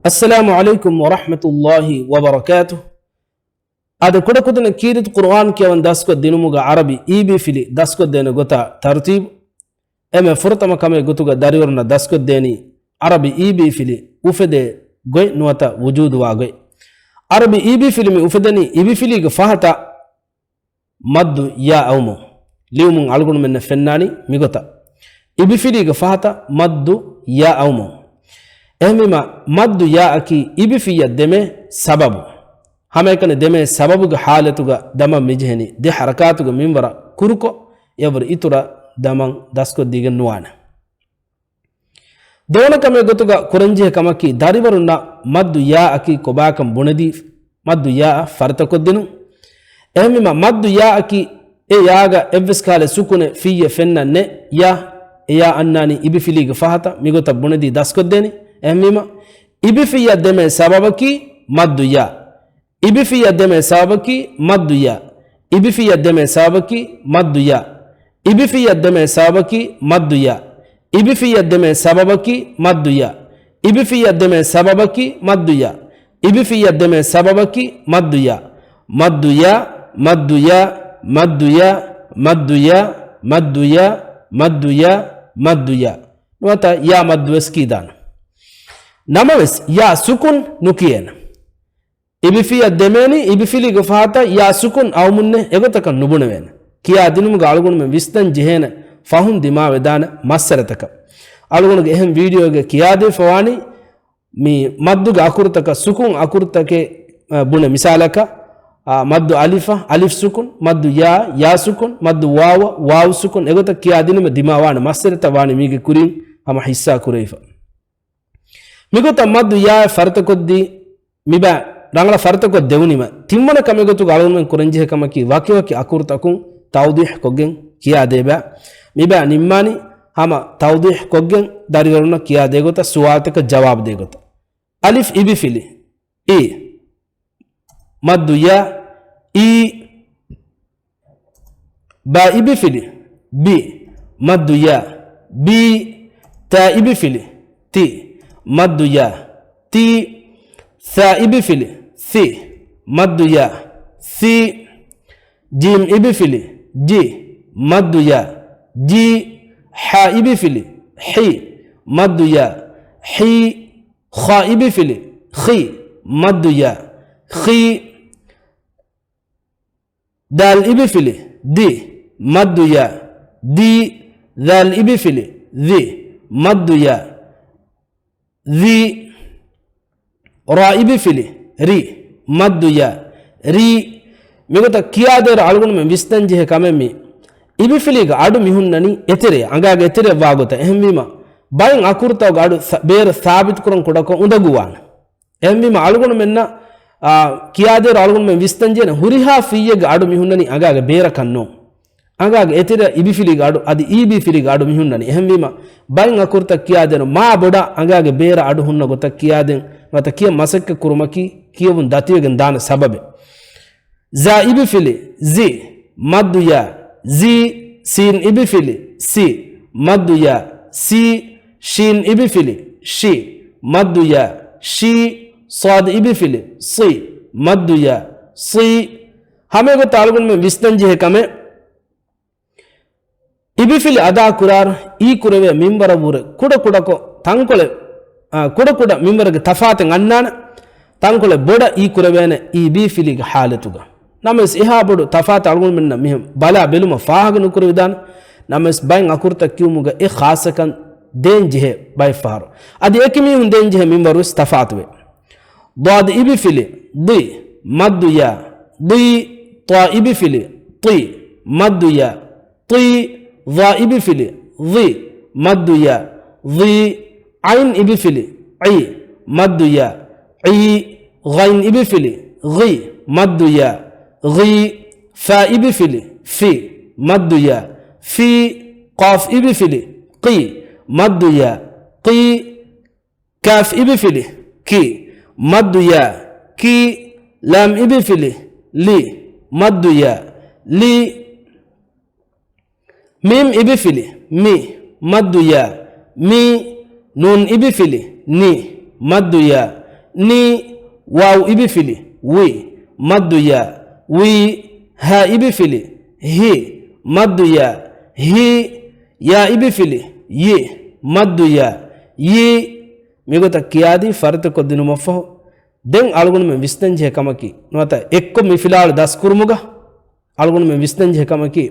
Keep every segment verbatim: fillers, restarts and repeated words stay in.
އައްސަލާމު ޢަލައިކުމް ވަރަޙްމަތުﷲި ވަބަރަކާތުހު. އާދެ، ކުޑަކުދިންނަށް ކީރިތި ޤުރުއާން ކިޔަވަން ދަސްކޮށްދިނުމުގަ ޢަރަބި އީބީ ފިލި ދަސްކޮށްދޭނެ ގޮތާ ތަރުތީބު. އެންމެ ފުރަތަމަ ކަމެއް ގޮތުގަ ދަރިވަރުންނަށް ދަސްކޮށްދޭނީ ޢަރަބި އީބީ ފިލި އުފެދޭ ގޮތް ނުވަތަ ވުޖޫދުވާ ގޮތް. ޢަރަބި އީބީ ފިލި މި އުފެދެނީ އިބިފިލީގެ ފަހަތަށް މައްދު ޔާ އައުމުން. ލިޔުމުން އަޅުގަނޑުމެންނަށް ފެންނާނީ މިގޮތަށް. އިބިފިލީގެ ފަހަތަށް މައްދު ޔާ އައުމުން. އެހެންވީމަ، މައްދު ޔާއަކީ އިބިފިއްޔަށް ދެމޭ ސަބަބު. ހަމައެކަނި ދެމޭ ސަބަބުގެ ޙާލަތުގަ ދަމަން މިޖެހެނީ ދެ ޙަރަކާތުގެ މިންވަރަށް ކުރުކޮށް، އެއަށްވުރެ އިތުރަށް ދަމަން ދަސްކޮށްދީގެން ނުވާނެ. ދެވަނަ ކަމެއް ގޮތުގަ ކުރަންޖެހޭ ކަމަކީ، ދަރިވަރުންނަށް މައްދު ޔާއަކީ ކޮބާކަން ބުނެދީ، މައްދު ޔާއަށް ފަރިތަކޮށްދިނުން. އެހެންވީމަ، މައްދު ޔާއަކީ އެ ޔާގަ އެއްވެސް ކަހަލަ ސުކުނެއް ފިއްޔެއް ފެންނަން ނެތް. ޔާ، އެ ޔާ އަންނާނީ އިބިފިލީގެ ފަހަތަށް، މިގޮތަށް ބުނެދީ ދަސްކޮށްދޭނީ. އެހެންވީމަ، އިބިފިއްޔަށް ދެމޭ ސަބަބަކީ މައްދު ޔާ. އިބިފިއްޔަށް ދެމޭ ސަބަބަކީ މައްދު ޔާ. އިބިފިއްޔަށް ދެމޭ ސަބަބަކީ މައްދު ޔާ. އިބިފިއްޔަށް ދެމޭ ސަބަބަކީ މައްދު ޔާ. އިބިފިއްޔަށް ދެމޭ ސަބަބަކީ މައްދު ޔާ. އިބިފިއްޔަށް ދެމޭ ސަބަބަކީ މައްދު ޔާ. އިބިފިއްޔަށް ދެމޭ ސަބަބަކީ މައްދު ޔާ. މައްދު ޔާ، މައްދު ޔާ، މައްދު ޔާ، މައްދު ޔާ، މައްދު ޔާ، މައްދު ޔާ، މައްދު ޔާ. ނުވަތަ ޔާ މައްދުވެސް ކީދާނެ. ނަމަވެސް، ޔާ ސުކުން ނުކިޔޭނެ. އިބިފިއްޔަށް ދެމޭނީ އިބިފިލީގެ ފަހަތަށް ޔާ ސުކުން އައުމުންނޭ، އެގޮތަކަށް ނުބުނެވޭނެ. ކިޔާދިނުމުގަ އަޅުގަނޑުމެން ވިސްނަން ޖެހޭނެ ފަހުން ދިމާވެދާނެ މައްސަލަތަކަށް. އަޅުގަނޑުގެ އެހެން ވީޑިއޯގަ ކިޔާދީފަވާނީ މި މައްދުގެ އަކުރުތަކަށް ސުކުން އަކުރުތަކެއް، އަ، ބުނެ މިސާލަކަށް، އާ، މައްދު އަލިފަށް އަލިފް ސުކުން، މައްދު ޔާ ޔާ ސުކުން، މައްދު ވާވަށް ވާވް ސުކުން، އެގޮތަށް ކިޔާދިނުމަށް ދިމާވާނެ މައްސަލަތައް ވާނީ މީގެ ކުރިން ހަމަ ހިއްސާ ކުރެވިފަ. މިގޮތަށް މައްދު ޔާއަށް ފަރިތަކޮށްދީ، މިބާ ރަނގަޅަށް ފަރިތަކޮށް ދެވުނީމަ، ތިންވަނަ ކަމެއް ގޮތުގަ އަޅުގަނޑުމެން ކުރަންޖެހޭ ކަމަކީ، ވަކިވަކި އަކުރުތަކުން ތައުޟީޙު ކޮށްގެން ކިޔާދޭބާ. މިބާ ނިންމާނީ ހަމަ ތައުޟީޙު ކޮށްގެން ދަރިވަރުންނަށް ކިޔާދޭ ގޮތަށް، ސުވާލުތަކަށް ޖަވާބު ދޭ ގޮތަށް. އަލިފް އިބިފިލި އި. މައްދު ޔާ، އީ. ބާ އިބިފިލި ބި. މައްދު ޔާ، ބީ. ތާ އިބިފިލި ތި. މައްދު ޔާ، ތީ. ޘާ އިބިފިލި ޘި. މައްދު ޔާ، ޘީ. ޖީމް އިބިފިލި ޖި. މައްދު ޔާ، ޖީ. ޙާ އިބިފިލި ޙި. މައްދު ޔާ، ޙީ. ޚާ އިބިފިލި ޚި. މައްދު ޔާ، ޚީ. ދާލް އިބިފިލި ދި. މައްދު ޔާ، ދީ. ޛާލް އިބިފިލި ޛި. މައްދު ޔާ، ޛީ. ރާ އިބިފިލި ރި. މައްދު ޔާ، ރީ. މިގޮތަށް ކިޔާދޭއިރު އަޅުގަނޑުމެން ވިސްނަންޖެހޭ ކަމެއް މީ. އިބިފިލީގެ އަޑު މިހުންނަނީ އެތެރެއަށް، އަނގާގެ އެތެރެއަށް ވާގޮތަށް. އެހެންވީމަ، ބައެއް އަކުރުތަކުގެ އަޑު ސަ-، ބޭރަށް ސާބިތުކުރަން ކުޑަކޮށް އުނދަގޫވާނެ. އެހެންވީމަ އަޅުގަނޑުމެންނަށް، އާ، ކިޔާދޭއިރު އަޅުގަނޑުމެން ވިސްނަންޖެހޭނެ ހުރިހާ ފިއްޔެއްގެ އަޑު މިހުންނަނީ އަނގާގެ ބޭރަކަށް ނޫން. އަނގާގެ އެތެރެއަށް އިބިފިލީގެ އަޑު، އަދި އީބީފިލީގެ އަޑު މިހުންނަނީ. އެހެންވީމަ ބައެއް އަކުރުތައް ކިޔާދޭއިރު މާ ބޮޑަށް އަނގާގެ ބޭރަށް އަޑު ހުންނަ ގޮތަށް ކިޔާދޭން ނުވަތަ ކިޔަން މަސައްކަތް ކުރުމަކީ ކިޔެވުން ދަތިވެގެން ދާނެ ސަބަބެއް. ޒާ އިބިފިލި ޒި. މައްދު ޔާ، ޒީ. ސީން އިބިފިލި ސި. މައްދު ޔާ، ސީ. ޝީން އިބިފިލި ޝި. މައްދު ޔާ، ޝީ. ޞާދު އިބިފިލި ޞި. މައްދު ޔާ، ޞީ. ހަމައެގޮތަށް އަޅުގަނޑުމެން ވިސްނަންޖެހޭ ކަމެއް، އިބިފިލި އަދާކުރާއިރު އީ ކުރެވޭ މިންވަރަށްވުރެ ކުޑަކުޑަކޮށް ތަންކޮޅެއް، އާ، ކުޑަކުޑަ މިންވަރުގެ ތަފާތެއް އަންނާނެ. ތަންކޮޅެއް ބޮޑަށް އީ ކުރެވޭނެ އީބީފިލީގެ ޙާލަތުގަ. ނަމަވެސް އެހާ ބޮޑު ތަފާތެއް އަޅުގަނޑުމެންނަށް މިހެން ބަލާ ބެލުމަށް ފާހަގަ ނުކުރެވިދާނެ. ނަމަވެސް ބައެއް އަކުރުތައް ކިޔުމުގަ އެ ޚާއްޞަކަން ދޭންޖެހޭ ބައެއް ފަހަރު. އަދި އެކި މީހުން ދޭންޖެހޭ މިންވަރުވެސް ތަފާތުވޭ. ޟާދު އިބިފިލި ޟި. މައްދު ޔާ، ޟީ. ޠާ އިބިފިލި ޠި. މައްދު ޔާ، ޠީ. ޡާ އިބިފިލި ޡި. މައްދު ޔާ، ޡީ. ޢައިން އިބިފިލި ޢި. މައްދު ޔާ، ޢީ. ޣައިން އިބިފިލި ޣި. މައްދު ޔާ، ޣީ. ފާ އިބިފިލި ފި. މައްދު ޔާ، ފީ. ޤާފް އިބިފިލި ޤި. މައްދު ޔާ، ޤީ. ކާފް އިބިފިލި ކި. މައްދު ޔާ، ކީ. ލާމް އިބިފިލި ލި. މައްދު ޔާ، ލީ. މީމް އިބިފިލި މި. މައްދު ޔާ، މީ. ނޫން އިބިފިލި ނި. މައްދު ޔާ، ނީ، ވާވް އިބިފިލި، ވި، މައްދު ޔާ، ވީ، ހާ އިބިފިލި، ހި، މައްދު ޔާ، ހީ، ޔާ އިބިފިލި، ޔި، މައްދު ޔާ، ޔީ. މިގޮތަށް ކިޔާދީ ފަރިތަކޮށްދިނުމަށްފަހު، ދެން އަޅުގަނޑުމެން ވިސްނަންޖެހޭ ކަމަކީ، ނުވަތަ އެއްކޮށް މި ފިލާވަޅު ދަސްކުރުމުގަ، އަޅުގަނޑުމެން ވިސްނަންޖެހޭ ކަމަކީ،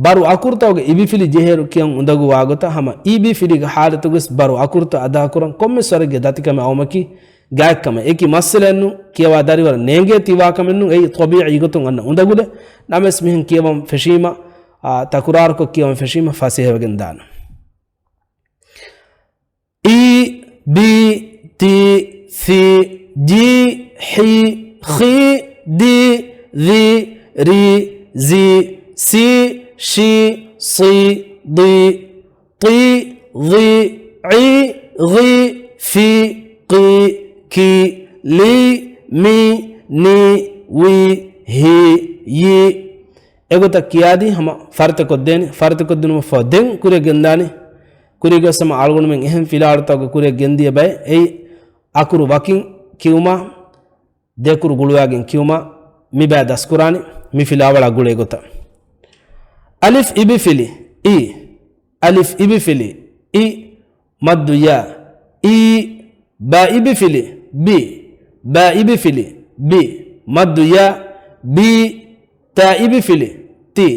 ބަރު އަކުރުތަކުގެ އިބިފިލި ޖެހޭއިރު ކިޔަން އުނދަގޫވާ ގޮތަށް ހަމަ އިބިފިލިގެ ހާލަތުގަސް ބަރު އަކުރުތައް އަދާކުރަން ކޮންމެސް ވަރެއްގެ ދަތިކަމެއް އައުމަކީ ގާތްކަމެއް. އެކި މައްސަލައެއްނު، ކިޔަވާ ދަރިވަރަށް ނޭނގޭތީ ވާކަމެއްނު، އެއީ ޠަބީޢީ ގޮތުން އަންނަ އުނދަގުލެއް. ނަމަވެސް މިހެން ކިޔަވަން ފެށީމަ، އާ، ތަކުރާރުކޮށް ކިޔަވަން ފެށީމަ ފަސޭހަވެގެން ދާނަން. އީ، ބީ، ތީ، ސީ، ޖީ، ހީ، ޚީ، ދީ، ޛީ، ރީ، ޒީ، ސީ، ޝީ، ޞީ، ޟީ، ޠީ، ޡީ، ޢީ، ޣީ، ފީ، ޤީ، ކީ، ލީ، މީ، ނީ، ވީ، ހީ، ޔީ. އެގޮތަށް ކިޔާދީ ހަމަ ފަރިތަކޮށްދޭނެ. ފަރިތަކޮށްދިނުމަށްފަހު ދެން ކުރިއަށް ގެންދާނެ. ކުރިއަށް ގޮސް ހަމަ އަޅުގަނޑުމެން އެހެން ފިލާވަޅުތަކުގެ ކުރިއަށް ގެންދިޔަ ބައެއް. އެއީ އަކުރު ވަކިން ކިޔުމާ، ދެކުރު ގުޅުވާގެން ކިޔުމާ މިބައި ދަސްކުރާނެ މި ފިލާވަޅާ ގުޅޭ ގޮތަށް. އަލިފް އިބިފިލި އި، އަލިފް އިބިފިލި އި، މައްދު ޔާ، އީ، ބާ އިބިފިލި ބި، ބާ އިބިފިލި ބި، މައްދު ޔާ، ބީ، ތާ އިބިފިލި ތި،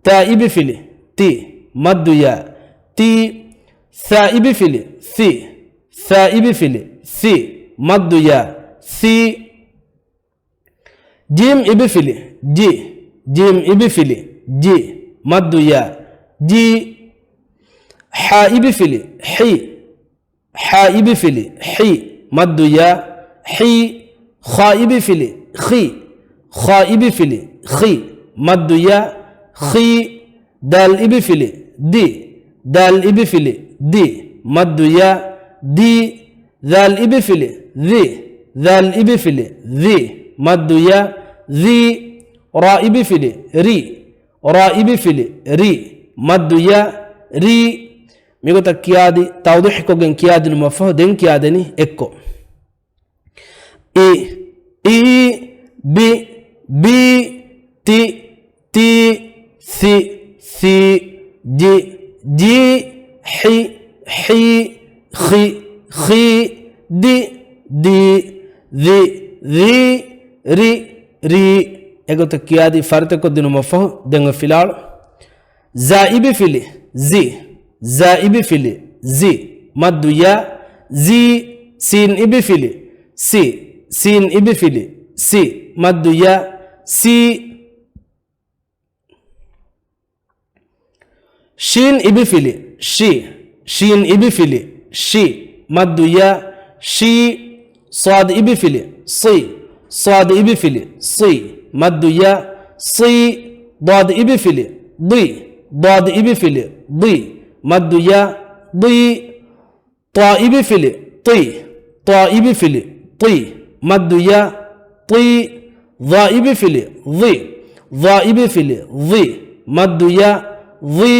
ތާ އިބިފިލި ތި، މައްދު ޔާ، ތީ، ސާ އިބިފިލި ސި، ސާ އިބިފިލި ސި، މައްދު ޔާ، ސީ. ޖީމް އިބިފިލި ޖި، ޖީމް އިބިފިލި ޖި، މައްދު ޔާ، ޖީ. ޙާ އިބިފިލި ޙި، ޙާ އިބިފިލި ޙި، މައްދު ޔާ، ޙީ. ޚާ އިބިފިލި ޚި، ޚާ އިބިފިލި ޚި، މައްދު ޔާ، ޚީ. ދާލް އިބިފިލި ދި، ދާލް އިބިފިލި ދި، މައްދު ޔާ، ދީ. ޛާލް އިބިފިލި ޛި، ޛާލް އިބިފިލި ޛި، މައްދު ޔާ، ޛީ. ރާ އިބިފިލި ރި، ރާ އިބިފިލި ރި، މައްދު ޔާ، ރީ. މިގޮތަށް ކިޔާދި، ތައުޟީޙުކޮށްގެން ކިޔާދިނުމަށްފަހު ދެން ކިޔާދެނީ އެއްކޮށް. އި، އީ، ބި، ބީ، ތި، ތީ، ސި، ސީ، ޖި، ޖީ، ޙި، ޙީ، ޚި، ޚީ، ދި، ދީ، ޛި، ޛީ، ރި، ރީ. އެގޮތަށް ކިޔާދީ ފަރިތަކޮށްދިނުމަށްފަހު ދެން އޮތް ފިލާވަޅު. ޒާ އިބިފިލި ޒި، ޒާ އިބިފިލި ޒި، މައްދު ޔާ، ޒީ. ސީން އިބިފިލި ސި، ސީން އިބިފިލި ސި، މައްދު ޔާ، ސީ. ޝީން އިބިފިލި ޝި، ޝީން އިބިފިލި ޝި، މައްދު ޔާ، ޝީ. ޞާދު އިބިފިލި ޞި، ޞާދު އިބިފިލި ޞި، މައްދު ޔާ، ޞީ. ޟާދު އިބިފިލި ޟި، ޟާދު އިބިފިލި ޟި، މައްދު ޔާ، ޟީ. ޠާ އިބިފިލި ޠި، ޠާ އިބިފިލި ޠި، މައްދު ޔާ، ޠީ. ޡާ އިބިފިލި ޡި، ޡާ އިބިފިލި ޡި، މައްދު ޔާ، ޡީ.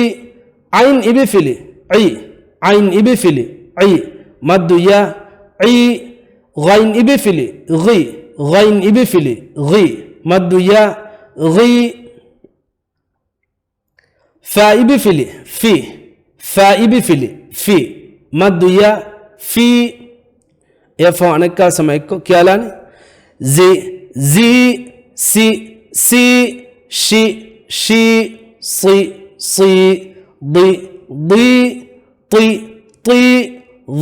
ޢައިން އިބިފިލި ޢި، ޢައިން އިބިފިލި ޢި، މައްދު ޔާ، ޢީ. ޣައިން އިބިފިލި ޣި، ޣައިން އިބިފިލި ޣި، މައްދު ޔާ، ޣީ. ފާ އިބިފިލި ފި، ފާ އިބިފިލި ފި، މައްދު ޔާ، ފީ. އެއަށްފަހު އަނެއްކާވެސް ހަމަ އެއްކޮށް ކިޔާލާނީ. ޒި، ޒީ، ސި، ސީ، ޝި، ޝީ، ޞި، ޞީ، ޟި، ޟީ، ޠި، ޠީ،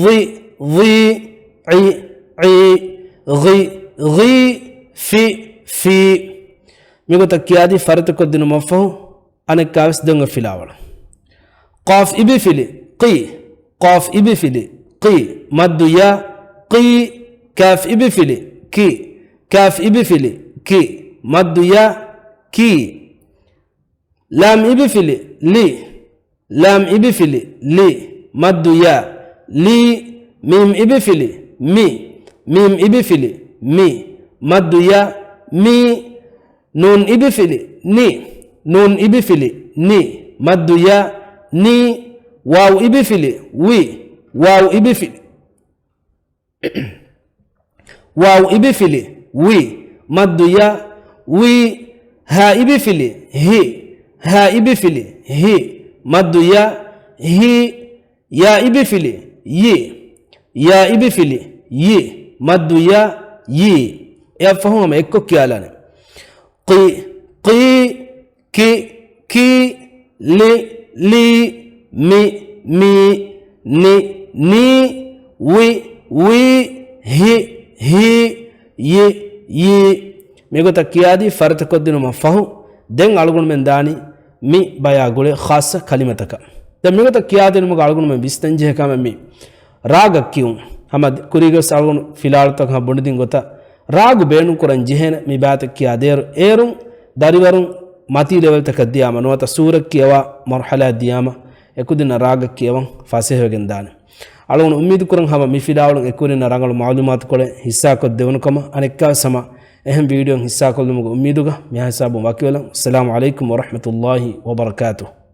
ޡި، ޡީ، ޢި، ޢީ، ޣި، ޣީ، ފި، ފީ. މިގޮތަށް ކިޔާދީ ފަރިތަކޮށްދިނުމަށްފަހު އަނެއްކާވެސް ދެން އޮތް ފިލާވަޅު. ޤާފް އިބިފިލި ޤި، ޤާފް އިބިފިލި ޤި، މައްދު ޔާ، ޤީ. ކާފް އިބިފިލި ކި، ކާފް އިބިފިލި ކި، މައްދު ޔާ، ކީ. ލާމް އިބިފިލި ލި، ލާމް އިބިފިލި ލި، މައްދު ޔާ، ލީ. މީމް އިބިފިލި މި، މީމް އިބިފިލި މި، މައްދު ޔާ، މީ. ނޫން އިބިފިލި ނި، ނޫން އިބިފިލި ނި، މައްދު ޔާ، ނީ. ވާވް އިބިފިލި ވި، ވާވް އިބިފިލި، ވާވް އިބިފިލި، ވި، މައްދު ޔަ، ވި. ހާ އިބިފިލި، ހި، ހާ އިބިފިލި، ހި، މައްދު ޔަ، ހި. ޔާ އިބިފިލި، ޔި. ޔާ އިބިފިލި، ޔި. މައްދު ޔަ، ޔީ. އެއަށްފަހު ހަމަ އެއްކޮށް ކިޔާލާނެ. ޤި، ޤީ، ކި، ކީ، ލި، ލީ، މި، މީ، ނި، ނީ، ވި، ވީ، ހި، ހީ، ޔި، ޔީ. މިގޮތަށް ކިޔާދީ ފަރިތަކޮށްދިނުމަށް ފަހު، ދެން އަޅުގަނޑުމެން ދާނީ މި ބަޔާ ގުޅޭ ޚާއްޞަ ކަލިމަތަކަށް. ދެން މިގޮތަށް ކިޔާދިނުމުގަ އަޅުގަނޑުމެން ވިސްނަންޖެހޭ ކަމެއް މި ރާގަށް ކިޔުން. ހަމަ ކުރީގަސް އަޅުގަނޑު ފިލާވަޅުތަކަށް ބުނެދިން ގޮތަށް ރާގު ބޭނުންކުރަން ޖެހޭނެ މި ބާތައް ކިޔާދޭއިރު، އޭރުން ދަރިވަރުން މަތީ ލެވެލްތަކަށް ދިޔާމަ ނުވަތަ ސޫރަތް ކިޔަވާ މަރުޙަލާއަށް ދިޔާމަ އެކުދިންނަށް ރާގަށް ކިޔަވަން ފަސޭހަވެގެން ދާނެ. އަޅުގަނޑު އުއްމީދު ކުރަން ހަމަ މި ފިލާވަޅުން އެކުވެރިންނަށް ރަނގަޅު މަޢުލޫމާތުކޮޅެއް ހިއްސާކޮށް ދެވުނު ކަމަށް. އަނެއްކާވެސް ހަމަ އެހެން ވީޑިއޯއެއް ހިއްސާކޮށްލުމުގެ އުއްމީދުގަ މިހާ ހިސާބުން ވަކިވެލަން. އައްސަލާމު ޢަލައިކުމް ވަރަޙްމަތުﷲ ވަބަރަކާތުހު.